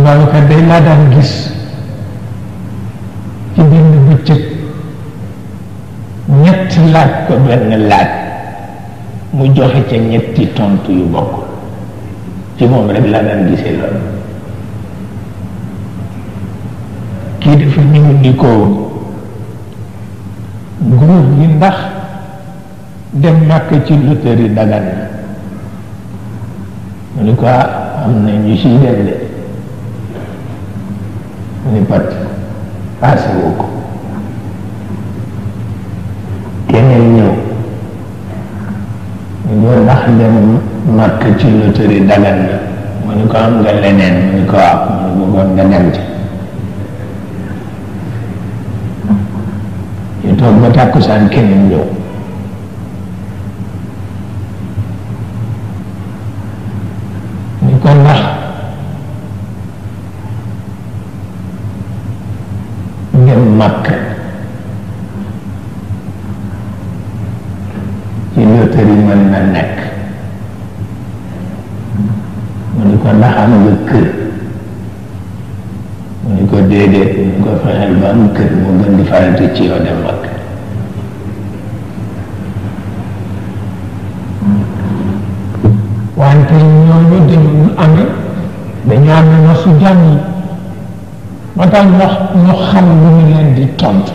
Babacar day laa daan gis ci benn bëccëg ñetti laaj ko benn laaj mu joxe ca ñetti tontu yu bokk ci moom rek laa daan gisee loolu. kii dafa ñëw ni ko góor gi ndax dem màkk ci loterie dagan na mu ni ko am na ñu siy dem de mu ni pat paase woo ko. keneen ñëw ñu ko ndax dem màkk ci loterie dagan na mu ni ko am nga leneen mu ni ko waaw mu ni bëggoon nga dem ci. ñu toog ba tàkkusaan keneen ñëw ni ko ndax dem màkk ci loterie mën na nekk mu ni ko ndax am nga kër mu ni ko déedéet mu ni ko fexeel ba am kër moo gën di farata ci yow dem màkk. wante ñooñu dañu am na su jàmm yi moo tax ñu xam lu ñu leen di tontu